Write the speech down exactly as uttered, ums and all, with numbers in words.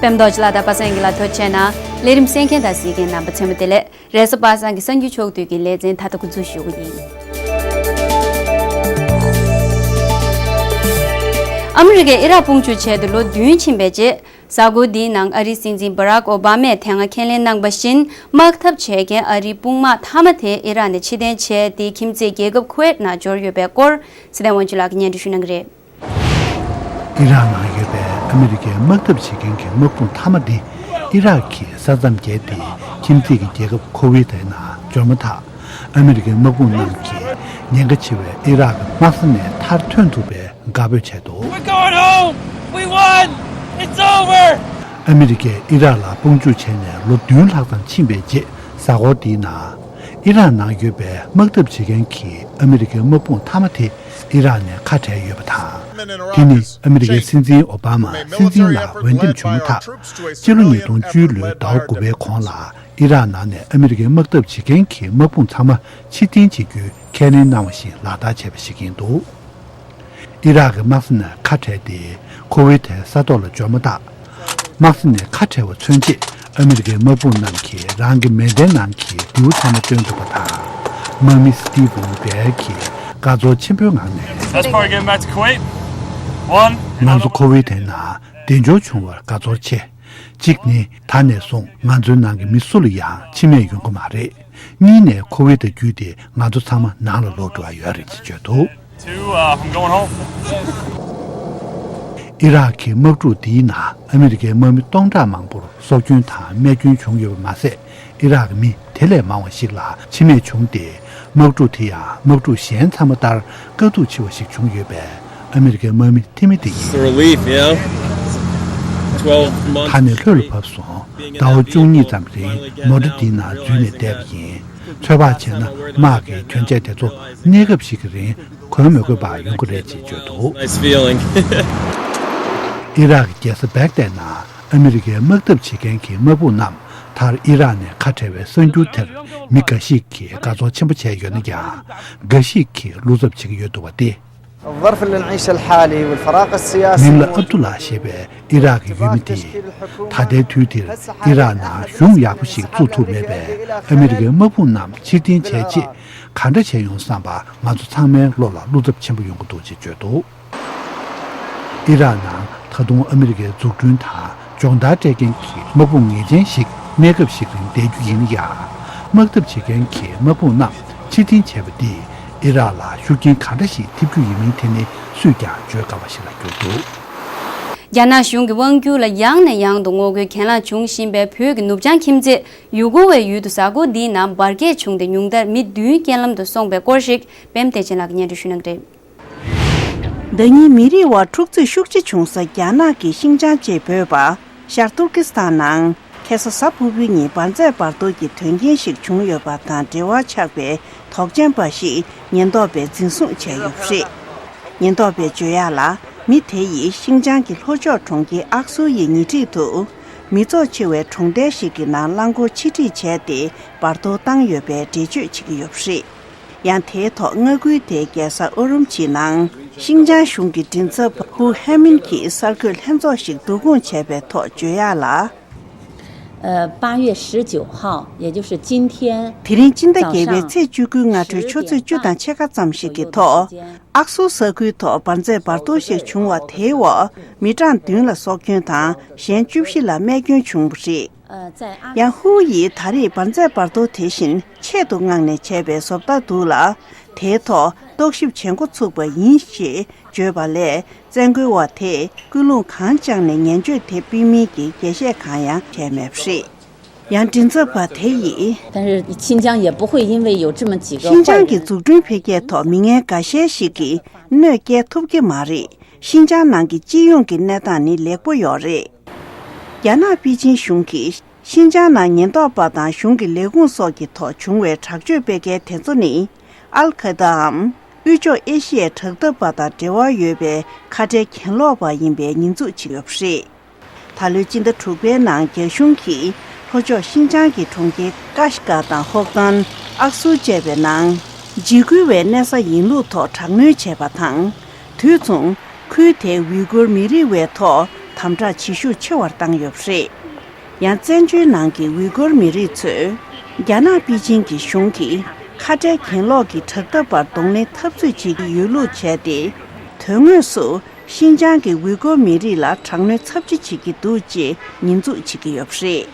པད་མ་རྡོ་རྗེ་ལགས་དང་པ་སངས་སྐྱིད་ལགས་ཐུགས་རྗེ་ཆེ་གནང་། ལས་རིམ་གསན་མཁན་དང་གཟིགས་མཁན་རྣམ་པ་ཚང་མ་བདེ་ལེགས། རེས་གཟའ་པ་སངས་ཀྱི་གསར་འགྱུར་ཕྱོགས་བསྡུས་ཀྱི་ལེ་ཚན་ད་ལྟ་འགོ་འཛུགས་ཞུ་གི་ཡིན། ཨ་མི་རི་ཀས་ཨི་རག་དཔུང་འཇུག་བྱས་ཏེ་ལོ་བདུན་ཕྱིན་པའི་རྗེས། གཟའ་འཁོར་འདིའི་ནང་ཨ་རིའི་སྲིད་འཛིན་བྷ་རག་ཨོ་བྷ་མས་དེ་སྔ་ཁས་ལེན་གནང་བ་བཞིན། དམག་འཐབ་བྱེད་མཁན་ཨ་རིའི་དཔུང་དམག་མཐའ་མ་དེ་ཨི་རག་ནས་ཕྱིར་འཐེན་བྱས་ཏེ། ཁྱིམ་མཚེས་རྒྱལ་ཁབ་ཁུ་ཝེད་ནང་འབྱོར་ཡོད་པའི་སྐོར། ཚེ་བརྟན་དབང་ཕྱུག་ལགས་ཀྱིས་སྙན་སྒྲོན་ཞུ་གནང་གི་རེད། ཨི་རག་ནང་ཡོད་པའི་ཨ་མི་རི་ཀའི་དམག་འཐབ་བྱེད་མཁན་གྱི་དམག་དཔུང་མཐའ་མ་འདི་ཨི་རག་གིས་ས་མཚམས་བརྒལ་ཏེ། ཁྱིམ་མཚེས་ཀྱི་རྒྱལ་ཁབ་ཁོ་ཝེ་ཐའི་ནང་འབྱོར་མ་ཐག་ཨ་མི་རི་ཀའི་དམག་དཔུང་རྣམས་ཀྱིས་ཉེན་ཁ་ཆེ་བའི་ཨི་རག་གི་དམག་ས་ནས་མཐར་ཐོན་ཐུབ་པའི་དགའ་འབོད་བྱས་འདུག། We're going home! We won! It's over! ཨ་མི་རི་ཀས་ཨི་རག་ལ་དཔུང་འཇུག་བྱས་ནས་ལོ་བདུན་ལྷག་ཙམ་ཕྱིན་པའི་རྗེས། གཟའ་འཁོར་འདིའི་ནང་ཨི་རག་ནང་ཡོད་པའི་དམག་འཐབ་བྱེད་མཁན་གྱི་ཨ་མི་རི་ཀའི་དམག་དཔུང་མཐའ་མ་དེ་ཨི་རག་ནས་ཁ་བྲལ་ཡོད་པ་དང་། དེ་ནི་ཨ་མི་རི་ཀའི་སྲིད་འཛིན་ཨོ་བྷ་མ་སྲིད་འཛིན་ལ་འོས་འདེམས་བྱུང་མ་ཐག་སྤྱི་ལོ་ཉིས་སྟོང་བཅུ་ལོའི་ཟླ་བ་དགུ་པའི་གོང་ལ་ཨི་རག་ནང་ནས་ཨ་མི་རི་ཀའི་དམག་འཐབ་བྱེད་མཁན་གྱི་དམག་དཔུང་ཚང་མ་ཕྱིར་འཐེན་བྱེད་རྒྱུའི་ཁས་ལེན་གནང་བ་བཞིན་ལག་བསྟར་བྱས་པ་ཞིག་ཡིན་འདུག། ཨི་རག་གི་དམག་ས་ནས་ཁ་བྲལ་ཏེ་ཁོ་ཝེ་ཐའི་ས་ཐོག་ལ་འབྱོར་མ་ཐག་དམག་ས་ནས་ཁ་བྲལ་བ་མཚོན་ཆེད་ཨ་མི་རི་ཀའི་དམག་དཔུང་རྣམས་ཀྱིས་རང་གི་མེ་མདའི་ནང་གི་མདེའུ་ཚང་མ་བཏོན་ཐུབ་པ་དང་། དམག་མི་སི་ཏི་ཝན་བེལ་གྱིས་དགའ་ཚོར་ཆེན་པོའི་ངང་ནས། Best part getting back to Kuwait. One. ང་ཚོ་ཁོ་ཝེ་ཐའི་ནང་བདེ་འབྱོར་བྱུང་བར་དགའ་ཚོར་ཆེ། གཅིག་ནི། ད་ནས་བཟུང་ང་ཚོའི་ནང་གི་མི་སུ་ལ་ཡང་འཆི་རྨས་ཡོང་གི་མ་རེད། གཉིས་ནས། ཁོ་ཝེ་ཐའི་བརྒྱུད་དེ་ང་ཚོ་ཚང་མ་ནང་ལ་ལོག་འགྲོ་ཡ་ཡོད་རེད་ཅེས་བརྗོད་འདུག། Two, uh, I'm going home. ཨི་རག་གི་དམག་འཁྲུག་འདིའི་ནང་ཨ་མི་རི་ཀའི་དམག་མི་སྟོང་ཕྲག་མང་པོར་སྲོག་སྐྱོན་དང་རྨས་སྐྱོན་བྱུང་ཡོད་པ་མ་ཟད། ཨི་རག་གི་མི་དེ་ལས་མང་བ་ཞིག་ལ་འཆི་རྨས་བྱུང་སྟེ། དམག་འཁྲུག་དེ་ཡང་དམག་འཁྲུག་གཞན་ཚང་མ་ལྟར་དཀའ་སྡུག་ཆེ་བ་ཞིག་བྱུང་ཡོད་པས། ཨ་མི་རི་ཀའི་དམག་མི་འཐུས་མི་དེ་ཡིན། It's a relief, you know? Twelve months. ད་ནི་ལྷོད་ལ་བབས་སོང་། ཟླ་བ་བཅུ་གཉིས་ཙམ་རིང་མོ་ཊ་འདིའི་ནང་འཛུལ་ནས་བསྡད་པ་ཡིན། ཚོད་དཔག་བྱས་ན་དམག་གི་གྱོན་ཆས་དེ་ཚོ་གནས་སྐབས་ཤིག་གི་རིང་གོན་མི་དགོས་པ་ཡོང་གི་རེད་ཅེས་བརྗོད་འདུག། Nice feeling. ཨི་རག་གི་རྒྱལ་ས་བེག་དད་ནང་ཨ་མི་རི་ཀའི་དམག་འཐབ་བྱེད་མཁན་གྱི་དམག་དཔུང་རྣམས་མཐར་ཨི་རག་ནས་ཁ་བྲལ་བའི་གསར་འགྱུར་དེར་མི་འགའ་ཞིག་གིས་དགའ་ཚོར་ཆེན་པོ་བྱས་ཡོད་ན་ཡང་། འགའ་ཞིག་གིས་བློ་འཚབ་བྱེད་ཀྱི་ཡོད་འདུག་པ་སྟེ། الظرف اللي نعيشه الحالي والفراغ السياسي. མིང་ལ་ཨབ་དུ་ལ་ཞེས་པའི་ཨི་རག་གི་ཡུལ་མི་དེས། ད་ལྟའི་དུས་འདིར་ཨི་རག་ནང་གཞུང་ཡག་པོ་ཞིག་བཙུགས་ཐུབ་མེད་པས། ཨ་མི་རི་ཀའི་དམག་དཔུང་རྣམས་ཕྱིར་འཐེན་བྱས་རྗེས་ག་འདྲ་བྱས་ཡོང་བསམ་པ་ང་ཚོ་ཚང་མའི་བློ་ལ་བློ་འཚབ་ཆེན་པོ་ཡོང་གི་འདུག་ཅེས་བརྗོད་འདུག། ཨི་རག་ནང་ད་དུང་ཨ་མི་རི་ཀའི་འཛུགས་སྐྲུན་དང་སྦྱོང་བརྡར་སྤྲད་མཁན་གྱི་དམག་དཔུང་ངེས་ཅན་ཞིག་གནས་སྐབས་ཤིག་རིང་བསྡད་རྒྱུ་ཡིན་ཡང་། དམག་འཐབ་བྱེད་མཁན་གྱི་དམག་དཔུང་རྣམས་ཕྱིར་འཐེན་བྱས་པ་འདིས་ཨི་རག་ལ་ཤུགས་རྐྱེན་གང་འདྲ་ཞིག་ཐེབས་རྒྱུ་ཡིན་མིན་དེ་ནི་སུས་ཀྱང་བརྗོད་དཀའ་བ་ཞིག་ལ་གྱུར་འདུག། རྒྱ་ནག་གཞུང་གི་དབང་སྒྱུར་ལ་ཡང་ནས་ཡང་དུ་ངོ་རྒོལ་གྱེན་ལངས་བྱུང་བཞིན་པའི་བོད་ཀྱི་ནུབ་བྱང་ཁྱིམ་མཚེས་ཡུ་གུར་བའི་ཡུལ་དུ་གཟའ་འཁོར་འདིའི་ནང་འབར་གས་བྱུང་སྟེ་ཉུང་མཐར་མི་བདུན་རྐྱེན་ལམ་དུ་སོང་པའི་སྐོར་ཞིག་པད་མ་བདེ་ཆེན་ལགས་ཀྱིས་སྙན་སྒྲོན་ཞུ་གནང་གི་རེད། ཟླ་ཉིན་མི་རིགས་དབར་འཁྲུག་རྩོད་ཤུགས་ཆེ་བྱུང་ས་རྒྱ་ནག་གི་ཤིན་ཅང་ཅེས་འབོད་པ་ཤར་ཏུར་ཀི་སི་ཐན་ནང་ཁ་སང་གཟའ་ཕུར་བུའི་ཉིན་འབར་རྫས་འབར་གཏོར་གྱི་དོན་རྐྱེན་ཞིག་བྱུང་ཡོད་པ་དང་འབྲེལ་བ་ཆགས་པའི་དོགས་ཅན་པ་ཞིག་ཉེན་རྟོག་པས་འཛིན་བཟུང་བྱས་ཡོད་པ་རེད། ཉེན་རྟོག་པས་བརྗོད་ཡག་ལ། མི་དེ་ཡིས་ཤིན་ཅང་གི་ལྷོ་ཕྱོགས་གྲོང་ཁྱེར་ཨག་སུའུ་ཡི་ཉེ་འཁྲིས་དུ་མི་ཚོགས་ཆེ་བའི་གྲོང་རྡལ་ཞིག་གི་ནང་རླངས་འཁོར་ཕྱིར་ཁྲིད་བྱས་ཏེ་འབར་གཏོར་བཏང་ཡོད་པའི་འགྲེལ་བརྗོད་བྱེད་ཀྱི་ཡོད་པ་རེད། ཡང་དེའི་ཐོག་མངའ་ཁུལ་དེའི་རྒྱལ་ས་ཨུ་རུམ་ཆི་ནང་ཤིན་ཅང་གཞུང་གི་མགྲིན་ཚབ་པ་ཧུ་ཧེ་མིན་གྱིས་གསར་འགོད་ལྷན་ཚོགས་ཤིག་བསྡུ་སྐོང་བྱས་པའི་ཐོག་བརྗོད་ཡག་ལ། 呃，八月十九号，也就是今天 དེ་རིང་སྤྱི་ཟླ་བརྒྱད་པའི་ཚེས་བཅུ་དགུའི་སྔ་དྲོའི་ཆུ་ཚོད་བཅུ་དང་ཕྱེད་ཀ་ཙམ་ཞིག་གི་ཐོག་ཨག་སུའུ་ས་ཁུལ་ཐོག་འབར་རྫས་འབར་གཏོར་ཞིག་བྱུང་བ་དེའི་འོག་མི་གྲངས་བདུན་ལ་སྲོག་སྐྱོན་དང་གཞན་བཅུ་བཞི་ལ་རྨས་སྐྱོན་བྱུང་བ་རེད། ཡང་ཧུའུ་ཡིས་ད་རེས་འབར་རྫས་འབར་གཏོར་དེ་བཞིན་ཆེད་དུ་མངགས་ནས་བྱས་པའི་བཟོ་ལྟ་འདུག་ལ། དེའི་ཐོག་རྟོག་ཞིབ་བྱེད་འགོ་ཚུགས་པ་ཡིན་ཞེས་བརྗོད་པ་ལས། བཙན་རྒོལ་བ་དེས་ཀུན་སློང་གང་བཅངས་ནས་ངན་བྱུས་དེ་སྤེལ་མིན་གྱི་འགྲེལ་བཤད་གང་ཡང་བྱས་མེད་པ་རེད། ཡང་མགྲིན་ཚབ་པ་དེ་ཡིས། 但是新疆也不会因为有这么几个坏人 ཤིན་ཅང་གི་འཛུགས་སྐྲུན་འཕེལ་རྒྱས་ཐོག་མི་ངན་འགའ་ཤས་ཤིག་གིས་གནོད་སྐྱེལ་ཐུབ་ཀྱི་མ་རེད། ཤིན་ཅང་ནང་གི་སྤྱི་ཡོངས་ཀྱི་གནས་སྟངས་ནི་ལེགས་པོ་ཡོད་རེད། རྒྱ་ནག་པེ་ཅིན་གཞུང་གིས་ཤིན་ཅང་ནང་ཉེན་རྟོག་པ་དང་གཞུང་གི་ལས་ཁུངས་སོགས་ཀྱི་ཐོག་བྱུང་བའི་དྲག་སྤྱོད་སྤེལ་མཁན་དེ་ཚོ་ནི་ཨལ་ཁ་ད་འམ་དབུས་ཕྱོགས་ཨེ་ཤི་ཡའི་དྲག་འཐབ་པ་དང་འབྲེལ་བ་ཡོད་པའི་ཁ་བྲལ་གྱེན་ལོག་པ་ཡིན་པའི་ཉེས་འཛུགས་བྱས་ཡོད་པ་རེད། ད་ལོའི་སྤྱི་ཟླ་དྲུག་པའི་ནང་རྒྱ་གཞུང་གིས་ལྷོ་ཕྱོགས་ཤིན་ཅང་གི་གྲོང་ཁྱེར་ཀ་ཤི་ཀ་དང་ཧོག་ཏན་ཨག་སུ་བཅས་པའི་ནང་འཇིགས་སྐུལ་བའི་གནས་ས་ཡིན་ལུགས་ཐོག་དྲག་གནོན་བྱས་པ་དང་། དུས་མཚུངས་ཁུལ་དེའི་ཝི་གུར་མི་རིགས་བའི་ཐོག་ད་ དམ་དྲག་བྱེད་ཤུགས་ཆེ་བར་བཏང་ཡོད་པ་རེད། ཡང་བཙན་བྱོལ་ནང་གི་ཝི་གོར་མི་རིགས་ཚོས་རྒྱ་ནག་པེ་ཅིང་གི་གཞུང་གིས་ཁ་བྲལ་གྱེན་ལོག་གི་དྲག་འཐབ་པར་གདོང་ལེན་འཐབ་རྩོད་བྱེད་ཀྱི་ཡོད་ལུགས་བྱས་ཏེ། དོན་དངོས་སུ་ཤིན་ཅང་གི་ཝི་གོར་མི་རིགས་ལ་དྲག་གནོན་ཚབས་ཆེ་བྱེད་ཀྱི་འདུག་ཅེས་ཉེས་འཛུགས་བྱེད་ཀྱི་ཡོད་པ་རེད།